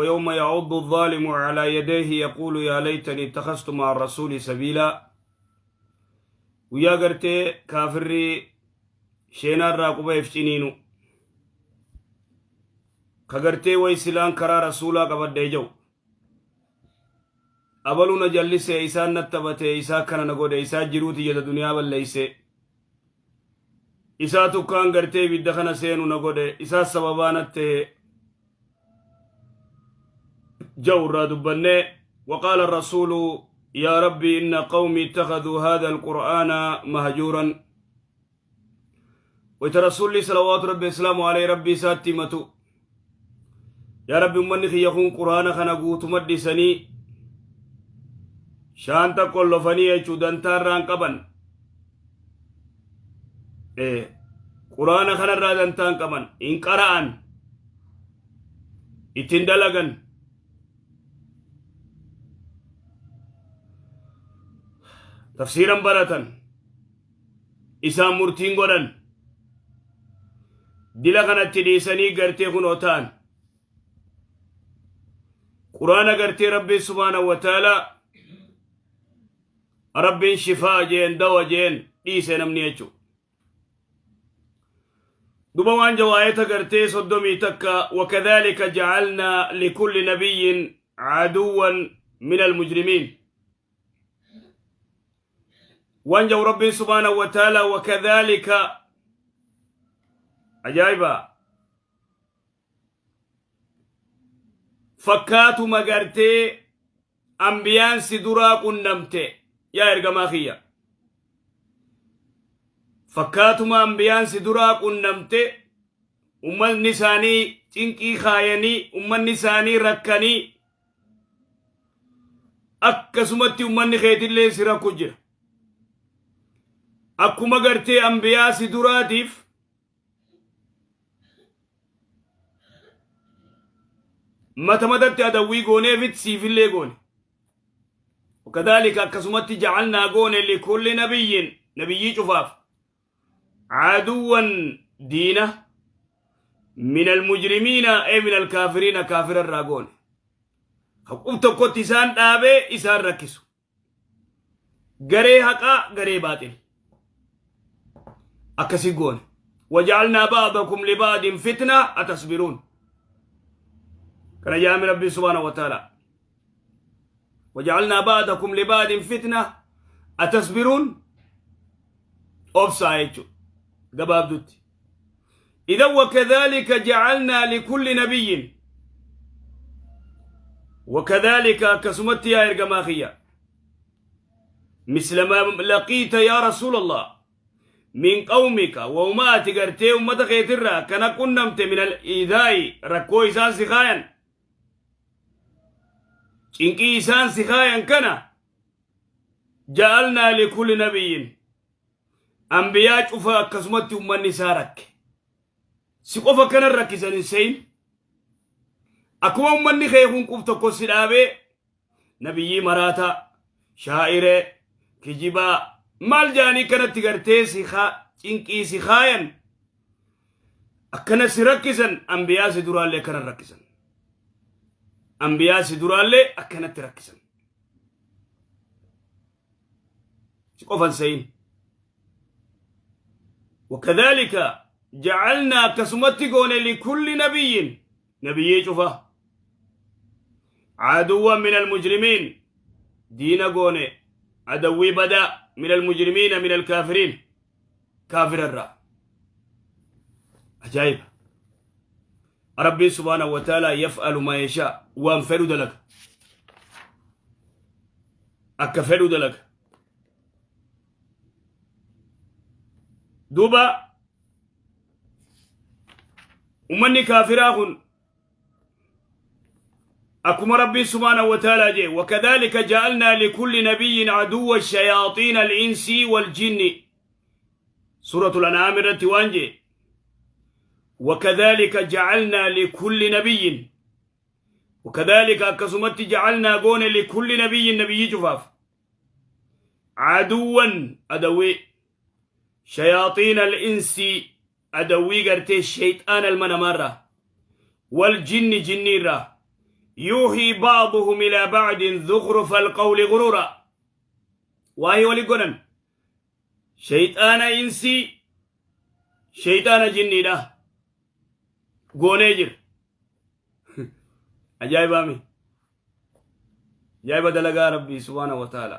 ويوم يعض الظالم على يديه يقول يا ليتني اتخذت مع الرسول سبيلا. Guyyaa gartee kaafirri sheenaa irraa quba if ciniinu ka gartee way silaan karaa rasuulaa qabadhee jau abaluu na jallisee, isaan na taphatee, isaa kana na godhe, isaa jiruu tiyyata duniyaa balleeyse, isaa tukkaan gartee ibidda kana seenu na godhe, isaa sababaa natte jau irraa dubbannee. وقال الرسول يا ربي إن قومي اتخذوا هذا القرآن مهجورا. ويت رسولي صلوات ربي السلام عليه ربي ساتي متو يا ربي ummanni kiyya kun quraana kana guutumatti dhiisanii shaanta qollofanii jechuu dantaa irraan qaban, quraana kanarraa dantaan qaban, hin qara'an, ittiin dalagan. Tafsiiran baratan, isaan murtiin godhan, dila kanatti dhiisanii gartee kunoo ta'an. Quraana gartee Rabbiin subhaanahu wa ta'ala Rabbiin shifaa jeen, dawa jeen dhiise namni jechuudha. Duba waan jawaayeta gartee 31, wakadhalika jacalnaa likulli nabiyyin caduwwan min almujrimiin. Waan jau Rabbiin subhaanahu wa ta'ala, wakadhalika, ajaa'iba, fakkaatuma gartee ambiyaan si duraa qunnamte yaa ergamaa kiyya, fakkaatuma ambiyaan si duraa qunnamte, ummanni isaanii cinqii kaayanii, ummanni isaanii rakkanii, akkasumatti ummanni keetillee si rakku jira. Akkuma gartee ambiyaa si duraatiif mata matatti adawwii gooneefit siifillee goone. Wakadhaalika, akkasumatti, jacalnaa goone, likulli nabiyyin, nabiyyii cufaaf, caduwwan, diina, min almujrimiina ee min alkaafiriina, kaafira irraa goone, haqub tokkotti isaan dhaabee isaan rakkisu, garee haqaa, garee baaxil, akkasi goone. Wajacalnaa ba'dakum liba'din fitna atasbiruun. Kana jaami Rabbi subhaanahu wa ta'ala, wajacalnaa ba'dakum liba'din fitna atasbiruun, obsaa jechu gabaabdutti. Idan wakadhalika jacalnaa likulli nabiyyin, wakadhalika, akkasumatti yaa ergamaa kiyya, misla ma laqiita yaa rasuula Allah min qawmika, wauma ati gartee ummata keetirraa kana qunnamte, min al-iidaa'i, rakkoo isaan si kaayan, cinqii isaan si kaayan kana, ja'alnaa likulli nabiyyin, ambiyaa cufa akkasumatti ummanni isaa rakke. Si qofa kanan rakkisan hin seyin. Akkuma ummanni kee kun qub tokko si dhaabee nabiyyii maraataa, shaa'iree, kijibaa maal jaanii kanatti gartee si cinqii si kaayan, akkana si rakkisan, ambiyaa si duraallee akkana rakkisan, ambiyaa si duraallee akkanatti rakkisan, si qofan seyin. وكذلك جعلنا، akkasumatti goone، لكل نبي، نبي شوفه، عدوا من المجرمين، دين goone، عدوي بدا، من المجرمين، من الكافرين، كافر الرا. عجائب، ربي سبحانه وتعالى يفعل ما يشاء، waan fedhu dalaga, akka fedhu dalaga. Duuba ummanni kaafiraa kun akkuma Rabbiin subhaanahu wa ta'aalaa jee, wakadhalika ja'alnaa likulli nabiyyin aduwwa shayaaxiina al-insi wal-jinni, suuratul An'aam irratti waan jee, wakadhalika ja'alnaa likulli nabiyyin, wakadhalika, akkasumatti, ja'alnaa goone, likulli nabiyyin, nabiyyii cufaaf, aduwwan, adawwii, shayaaxiina al-insi, adawwii gartee shayxaana ilma namaarraa, wal jinni, jinniirraa. Yuuhii ba'duhum ilaa ba'din zukhrufa alqawli ghuruura. Waahii wali godhan. Sheyxaana insii, sheyxaana jinniidha. Goonee jira. Ajaa'ibaami. Ajaa'iba dalagaa Rabbii subhaana wa ta'ala.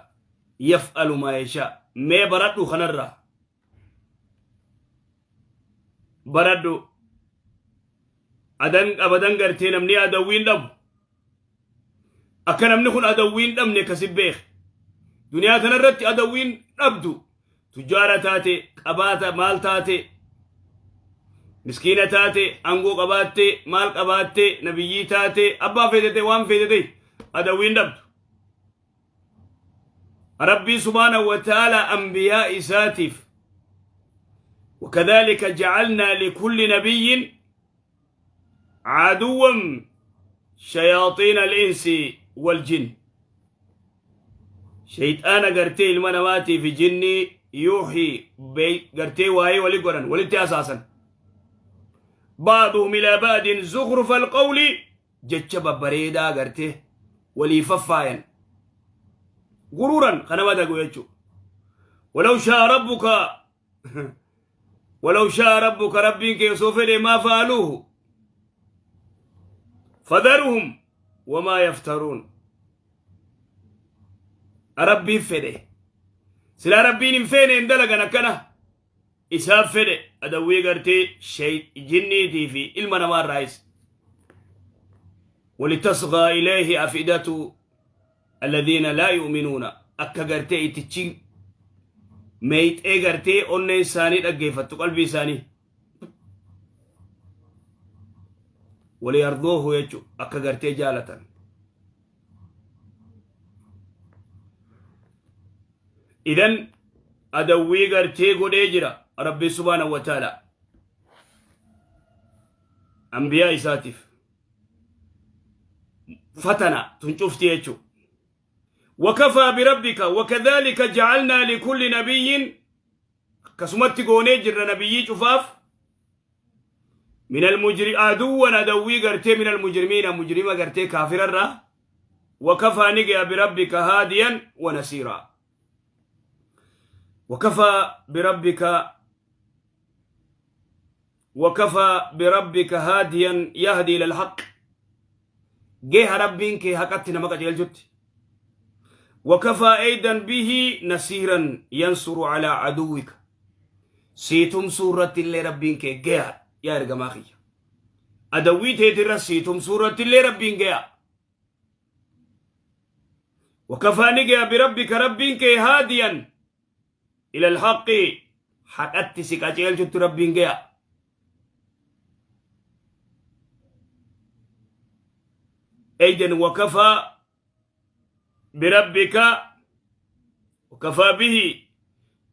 Yaf'alu maa yashaa. Mee baradhu kanarraa. Baradhu. Adan abadan gartee namni adawwiin dhabu. Akka namni kun adawwiin dhabne akkasi beek. Duniyaa kanarratti adawwiin dhabdu. Tujjaara taate, qabaata maal taate, miskiina taate, aangoo qabaatte, maal qabaatte, nabiyyii taate, abbaa feetete waan feetete adawwiin dhabdu. Rabbii subhaanahu wa ta'ala anbiyaa isaatiif وكذلك جعلنا لكل نبي عدوا شياطين الإنس والجن. Shayxaana gartee ilma namaatii fi jinnii yuuxii gartee waa'ee wali godhan walitti asaasan. Ba'duhum ilaa ba'din zukhrufa alqawli, jecha babbareedaa gartee walii faffaayan. Guruuran kana madagu jechuu. Walaw shaa rabbuka, walaw shaa rabbuka, rabbiin kee osoo fedhe maa fa'aluuhu fadharuhum wamaa yaftaruun. Rabbiin fedhe, silaa Rabbiin hin feene hin dalagan. Akkana isaaf fedhe adawwii gartee jinniitii fi ilma namaa irraayis. Walitasghaa ilayhi afidatu alladhiina laa yu'minuuna, akka gartee ittichi meeyxee gartee onneen isaanii dhaggeeffattu, qalbii isaanii. Waliyardoohu jechu, akka gartee jaalatan. Idan adawwii gartee godhee jira Rabbi subhaanahu wa ta'ala anbiyaa isaatiif. Fatana tun cufti jechu. وكفى بربك وكذلك جعلنا لكل نبي, akkasumatti goonee jirra nabiyyii cufaaf, من المجر عدوا, adawwii gartee, من المجرمين, mujrima gartee kaafirarraa. وكفى ni gaya بربك هاديا ونصيرا. وكفى بربك، وكفى بربك هاديا، يهدي إلى الحق. Geha Rabbiin kee haqatti nama qajeelchutti. وكفى أيضا به نصيرا ينصر على عدوك. Sii tumsuu irratti illee Rabbiin kee geha. Yaa ergamaa kiyya, adawwii teetirra sii tumsuu irratti illee Rabbiin geha. وكفى ni gaya بربك, Rabbiin kee, هاديا إلى الحق, haqatti si qajeelchutti Rabbiin geha. أيضا وكفى بربك، وكفى به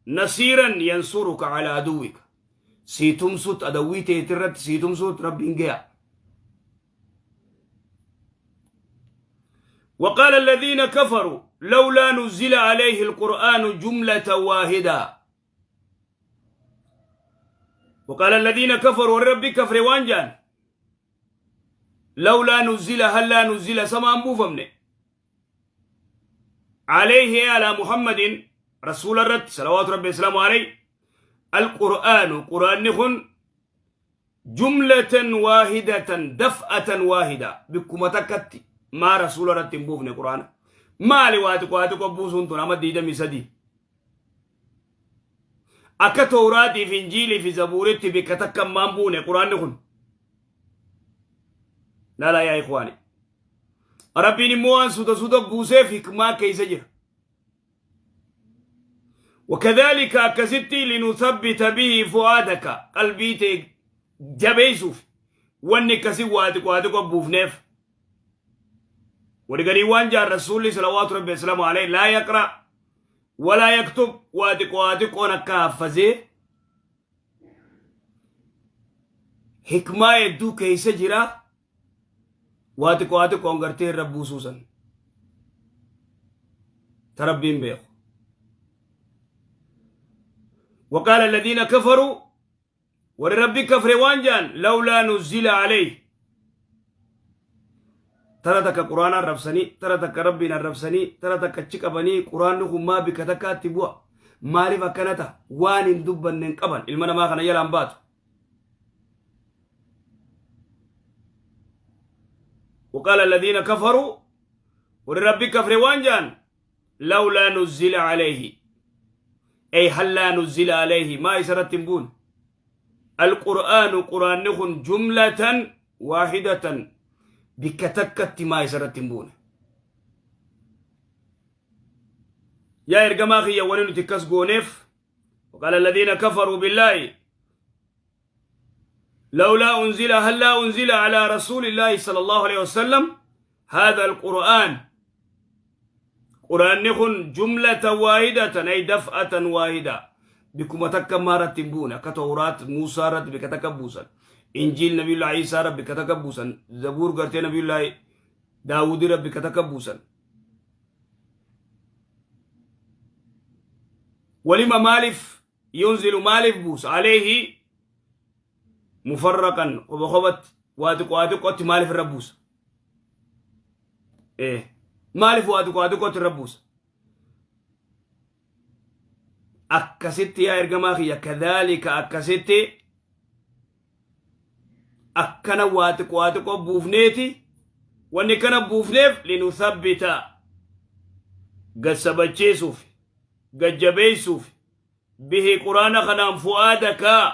نصيرا ينصرك على عدوك. Sii tumsut, adawwii teetirratti sii tumsut Rabbiin geha. وقال الذين كفروا لولا نزل عليه القرآن جملة واحدة. وقال الذين كفروا, warri kafre waan jaan: لولا نزل, هلا نزل, samaan buufamne, عليه, على محمد, رسول الرد صلوات ربي وسلامه عليه, القرآن, قرآن خن, جملة واحدة, دفعة واحدة, بكما تكتي ما رسول رد بوفن قرآن maali waa xiqqoo haa xiqqoo buusuun tun amma 23 akka Tawraatii fi Injiilii fi Zabuuritti bikka takka maan buune quraanni kun? Laalaa yaa ikhwaani, Rabbiin immoo waan suuta suuta buuseef hikmaa keessa jira. وكذلك, akkasitti, لنثبت به فؤادك, qalbii tee jabeessuuf wanni akkasii waa xiqqoo haa xiqqoo buufneef. Waligalii waan jaan rasuulli صلوات ربي وسلامه عليه لا يقرأ ولا يكتب, waa xiqqoo waa xiqqoon akka haffazee hikmaa hedduu keessa jira, waa xiqqoo waa xiqqoon gartee irra buusuusan ta Rabbiin beeku. وقال الذين كفروا, warri Rabbi kafre waan jaan: لولا نزل عليه. Tara takka Quraana arrabsanii, tara takka Rabbiin arrabsanii, tara takka achi qabanii, Quraanni kun maa bikka takkaatti bu'a? Maaliif akkana ta'a? Waan hin dubbanne hin qaban. Ilma namaa kana jalaan baatu. وقال الذين كفروا وربي كفر وانجان لولا نزل عليه أي هلا نزل عليه ما يسرت بون القرآن قرآن نخن جملة واحدة بكتكت ما يسرت بون يا إرجماخي يا ولين تكس غونيف. وقال الذين كفروا بالله لولا أنزل هلا أنزل على رسول الله صلى الله عليه وسلم هذا القرآن قرآن نخن جملة واحدة أي دفعة واحدة بكم تكمارة بونا كتورات موسى رد بكتكبوسا إنجيل نبي الله عيسى رب بكتكبوسا زبور قرتي نبي الله داود رب بكتكبوسا. ولما مالف ينزل مالف بوس عليه مفرقا وبخبت وادق وادق مالف الربوس إيه مالف وادق وادق الربوس أكست يا إرجماخي كذلك أكست أكنا وادق وادق بوفنيتي ونكنا بوفنيف لنثبت قد سبتشيسوف قد جبيسوف به قرآن خنام فؤادك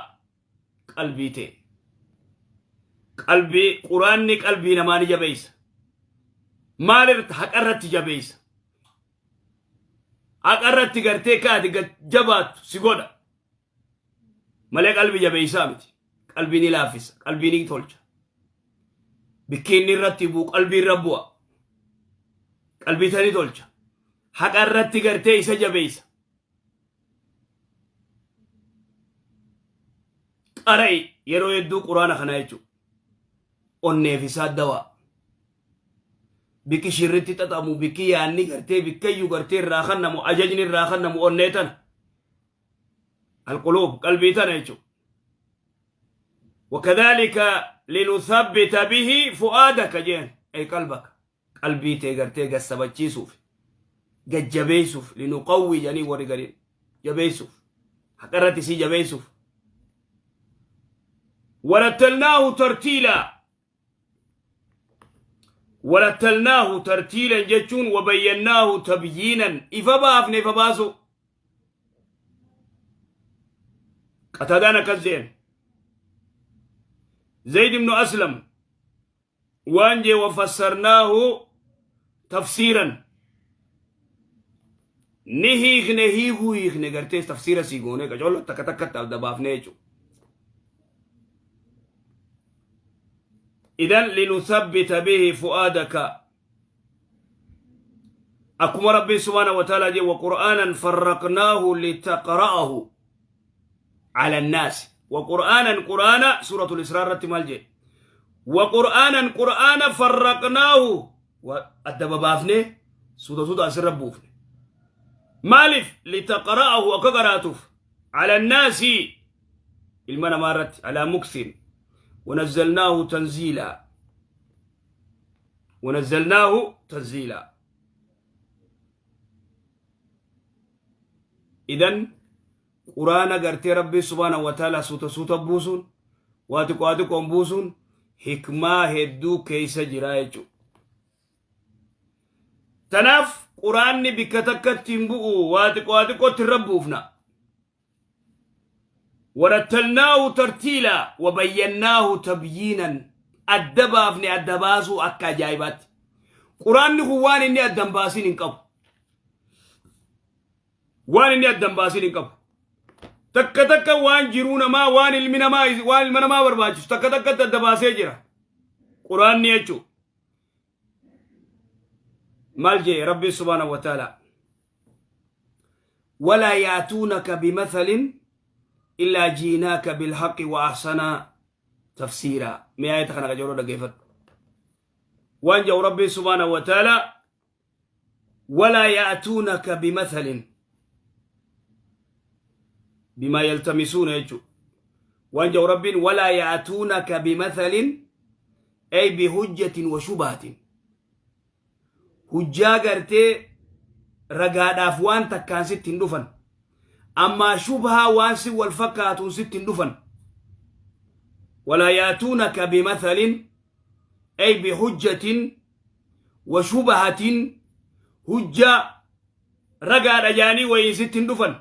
قلبي تي قلبي قرآنك قلبي نماني جبيس مالرت حقرت جبيس حقرت قرتي كاتي جبات سيقودا مالك قلبي جبيسا قلبي نلافس قلبي نيتولج بكيني رتبو قلبي ربوا قلبي تاني تولج حقرت قرتي سجبيس قرأي يرو يدو قرآن خنايتو onnee fi saaddawa biki shirritti xaxamu biki yaanni gartee bikkayyuu gartee irraa kannamu ajajni irraa kannamu onnee tana alquluub qalbii tana jechuudha. وكذلك لنثبت به فؤادك جين أي قلبك قلبي تي gartee gassabachiisuuf gajjabeessuuf linuqawwi jedhanii warri gariin jabeessuuf haqarratti sii jabeessuuf. ورتلناه ترتيلا ورتلناه ترتيلا جتون وبيناه تبيينا إفبافن إفباسو قتادانا كزين زيد بن أسلم وانجي وفسرناه تفسيرا نهيخ نهيخو هيخ نغرتيس تفسيرا سيقوني كجولو تكتكت دبافنيجو. إذن لنثبت به فؤادك أكما ربي سبحانه وتعالى وقرآنا فرقناه لتقرأه على الناس وقرآنا قرآنا سورة الإسراء رتمالجي وقرآنا قرآنا فرقناه والدبابافني سورة سورة أسر ربوفني مالف لتقرأه وكقرأته على الناس المنا مارت على مكث ونزلناه تنزيلا ونزلناه تنزيلا. إذن قرآن قرتي ربي سبحانه وتعالى سوتا سوتا بوسون واتق واتق بوسون حكمة هدو كيس جرايجو تناف قرآن بكتك تنبؤ واتق واتق تربوفنا ورتلناه ترتيلا وبيناه تبيينا الدبافني الدباسو أكا جايبات قرآن هو وان إني الدنباسين انقب وان إني الدنباسين انقب تك تك وان جيرونا ما وان المنا ما وان المنا ما برباچس تك تك الدباسي جرا قرآن نيچو مالجي ربي سبحانه وتعالى ولا يأتونك بمثل إلا جيناك بالحق وأحسن تفسيرا. ما آية خنا جورو دغيفت وان جو ربي سبحانه وتعالى ولا يأتونك بمثل بما يلتمسون يجو وان جو ربي ولا يأتونك بمثل أي بهجة وشبهة Hujjaa gartee ragaadhaaf waan takkaan sitti hin dhufan. Ammaa shubhaa waan si wal fakkaatuun sitti hin dhufan. Walaa yaatuunaka bimathalin ay bihujjatin wa shubahatin hujjaa ragaadha jaanii wayiin sitti hin dhufan.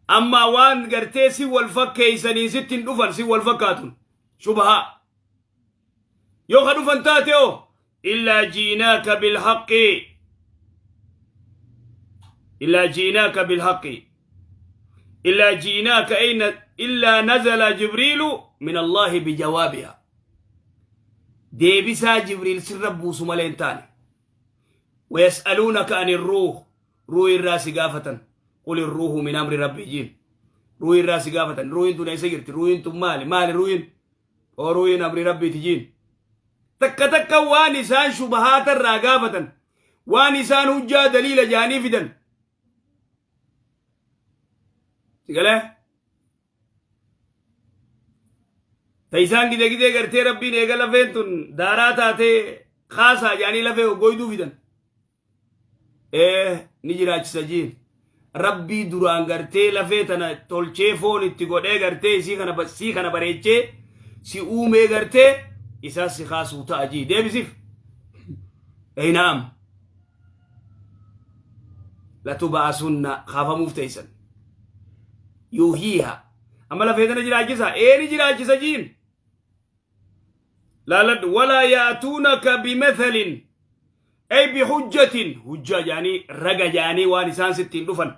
Ammaa waan gartee si wal fakkeeysaniin sitti hin dhufan si wal fakkaatun shubhaa. Yoo ka dhufan taate hoo illaa jiinaaka bilhaqqi illaa jiinaaka bilhaqqi illaa jiinaaka ayna illaa nazala jibriilu min allaahi bijawaabiha deebisaa jibriil sirra buusu malee hin taane wayas'aluunaka ani ruuh ruuh irraa si gaafatan qul ruuhu min amri rabbii jiin ruuh irraa si gaafatan ruuhin tun eessa jirti ruuhin tun maali maali ruuhin Oruuyin amri rabbiiti jiin. Takka takka waan isaan shubahaata irraa gaafatan, waan isaan hujjaa daliila jaanii fidan. Sigalee? Ta isaan gide gidee gartee rabbiin eega lafeen tun daaraa taatee kaasaa jaanii lafee goggoyduu fidan. Ee ni jiraachisa jiin. Rabbii duraan gartee lafee tana tolchee foon itti godhee gartee isii kana sii kana bareechee si uumee gartee isaa si kaasuu ta'a jii deebisiif. Ee na'am. Latuba'asunna kaafamuuf teessan. Yuhiiha. Amma lafee tana jiraachisa. Ee ni jiraachisa jiin. Laaladhu walaa yaatuunaka bimathalin ay bihujjatin hujjaa jaanii raga jaanii waan isaan sitti hin dhufan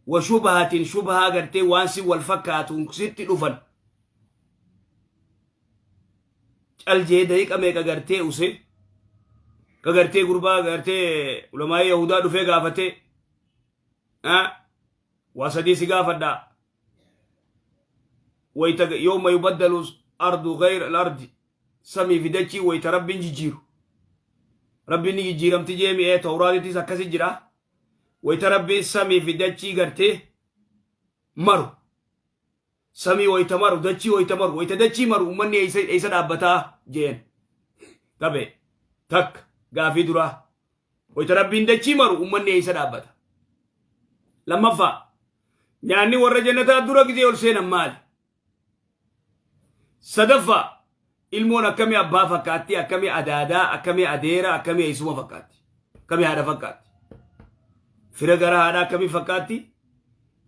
wa shubhatin shubhaa gartee waan si wal fakkaatuun sitti dhufan cal jee daqiiqa meeqa gartee use ka gartee gurbaa gartee ulamaa'ii yahudaa dhufee gaafatee waa sadii si gaafadhaa wayta yawma yubaddalu ardu ghayra al-ardi samii fi dachii wayta rabbiin jijjiiru rabbiin ni jijjiiramti jeemi ee tawraatittis akkasi jira wayta rabbiin samii fi dachii gartee maru samii wayta maru dachii wayta maru wayta dachii maru ummanni eessa eessa dhaabbataa jeen tabe takka gaafii duraa wayta rabbiin dachii maru ummanni eessa dhaabbata lammaffaa Nyaanni warra jannataa dura gizee ol seenan maali? Sadaffaa ilmoon akkamii abbaa fakkaatti, akkamii adaadaa, akkamii adeera, akkamii eessuma fakkaatti, akkamii haadha fakkaatti. Fira gara haadhaa akkamii fakkaatti,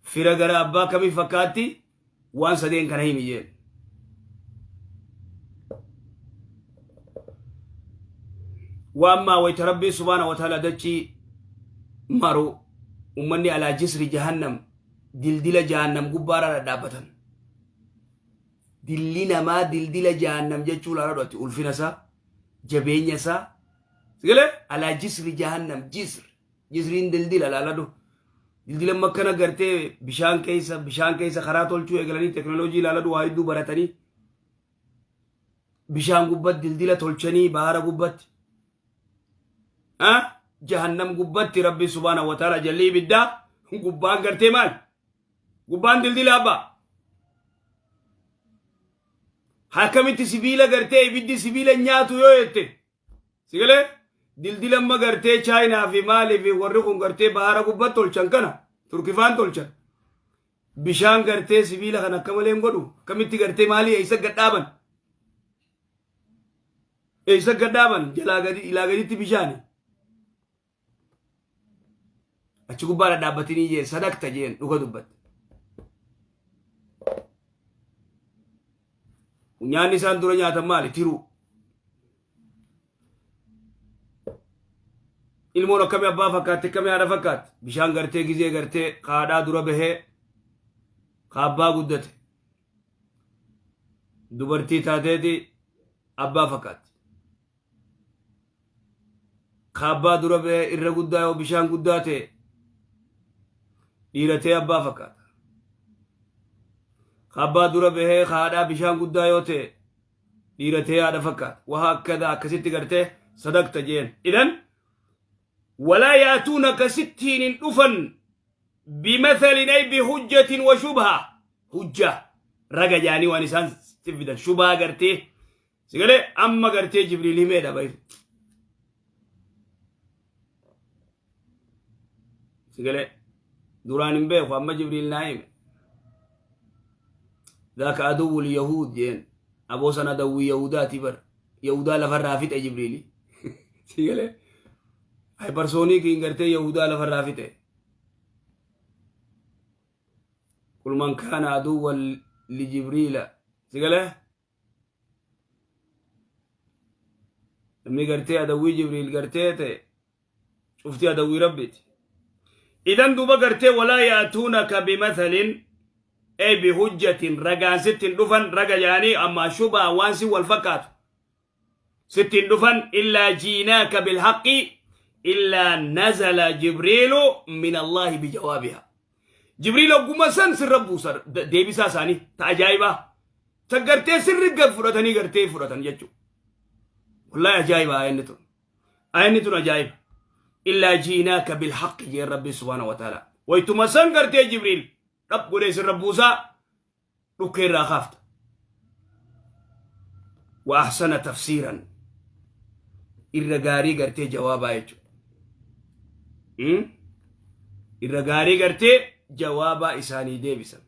fira gara abbaa akkamii fakkaatti, waan sadeen kana himi jeen. Waan maa wayta rabbiin subhaana wa ta'ala dachii maru ummanni alaa jisri jahannam dildila jahannam gubbaarra dhadhaabbatan. Dilli namaa dildila jahannam jechuu laala dhoti ulfina isaa jabeenya isaa sigalee alaa jisri jahannam jisr Jisriin dildila ilaaladhu. Dildila amma akkana gartee bishaan keessa bishaan keessa karaa tolchuu eegalanii teknooloojii ilaaladhu waa hedduu baratanii bishaan gubbatti dildila tolchanii bahara gubbatti. Jahannam gubbatti rabbi subhaana wa ta'ala jalli ibiddaa gubbaan gartee maal? Gubbaan dildila abbaa. Akkamitti sibiila gartee ibiddi sibiila nyaatu yoo jette Si galee? Dildila amma gartee Chaayinaa fi maalii fi warri kun gartee bahara gubbatti tolchan kana Turkifaan tolchan. Bishaan gartee sibiila kan akka malee hin godhu. Akkamitti gartee maalii eessa gad dhaaban? Eessa gad dhaaban? Jalaa gadi ilaa gaditti bishaani. Achi gubbaa dhadhaabbatinii jeen sadaqta jeen dhuga dubbatte. Nyaanni isaan dura nyaatan maali? Tiruu. Ilmoon akkamii abbaa fakkaatti akkamii haadha fakkaatti? Bishaan gartee gizee gartee haadhaa dura bahee abbaa guddate. Dubartii taateeti abbaa fakkaatti. Ka abbaa dura ba'ee irra guddaa yoo bishaan guddaa ta'e dhiira ta'ee abbaa fakkaata. Ka abbaa dura bahee ka haadhaa bishaan guddaa yoo ta'e dhiira ta'ee haadha fakkaata. Waha akkada akkasitti gartee sadaqta jeen. Idan walaa yaatuun akkasittiin hin dhufan bimathalin ay bihujjatin wa shubha hujja raga jaanii waan isaan si fidan shubhaa gartee Sigalee amma gartee Jibriil himeedha bayi. Sigalee duraan hin beeku, amma Jibriil naa hime. Zaaka aduwwul yahuud jeen. Aboo san adawwii yahudaati bar. Yahudaa lafarraa fixe Jibriili. Sigalee hypersoonikiin gartee yahudaa lafarraa fixe. Qul man kaana aduwwan li Jibriila. Sigalee namni gartee adawwii Jibriil gartee ta'e cufti adawwii Rabbiiti. Idan duuba gartee walaa yaatuunaka bimathalin ay bihujjatin, ragaan sittin dhufan, raga jaanii ammaa shubaa waan si wal fakkaatu sittin dhufan, illaa jiinaaka bilhaqqi, illaa nazala Jibriilu min Allaahi bijawaabiha. Jibriil ogguma san sirra buusa deebisaa isaanii ta ajaa'ibaa ta gartee sirri gad fudhatanii gartee fudhatan jechuudha. Wallaahi ajaa'iba ayanni tun. Ayanni tun ajaa'iba. Illaa jiinaaka bilhaqqi jeen Rabbi subhaanahu wa ta'ala. Waytuma san gartee Jibriil dhab godhee sirra buusaa, dhukkee irraa kaafta. Wa ahsana tafsiiran, irra gaarii gartee jawaabaa jechuudha. Irra gaarii gartee jawaabaa isaanii deebisan.